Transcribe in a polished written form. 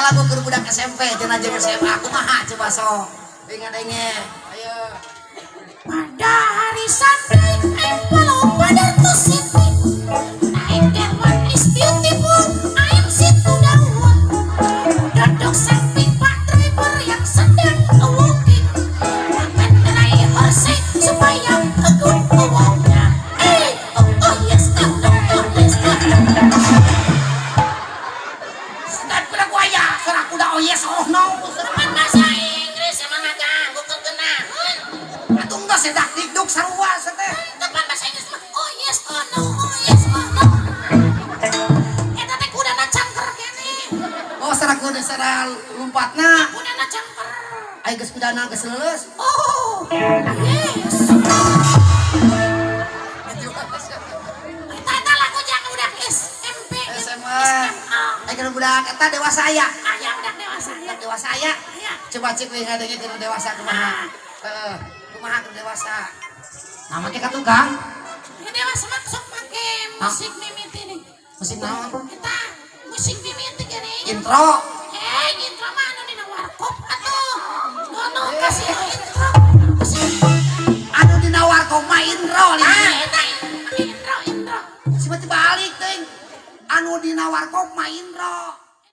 lagu keur budak SMP cenah jeung SMA kumaha coba sok. Dengar-dengar. Ayo. Pada hari Sunday, I follow father to city. Night that one is beautiful. I'm sit to the wood. Duduk samping pak driver yang sedang walking. Makan driver say supaya a good walknya. Eh, oh, oh yes, oh, oh, oh yes, oh. Sedap kuda ku aya, suara kuda oh yes oh no. Kan bahasa Inggris emang ngaganggu kegenahan. Atuh enggak sedak dikduk sarua teh. Depan bahasa Inggris mah oh yes, oh no, oh yes, oh no. Eta teh kudana cangker keneh. Oh, sara kuda sara lompatna. Kudana cangker. Ai geus kudana geus leuleus. Oh, yes. Eta eta lagu jangan budak SMP. SMA. SMA. Ai keur budak eta dewasa aya. Aya budak dewasa ya. Budak dewasa aya. Aya. Coba cek we ngadenge keur dewasa kumaha. Heeh, kumaha keur dewasa. Nah, make ka tukang. Ya dewasa mah sok make musik mimiti nih. Musik naon? Eta musik mimiti gini. Intro. Eh, intro mah anu dina warkop atuh. Nono kasih intro. Musik. Anu dina warkop mah intro. Ah, eta intro intro. Tiba-tiba balik teuing. Anu dina warkop mah intro.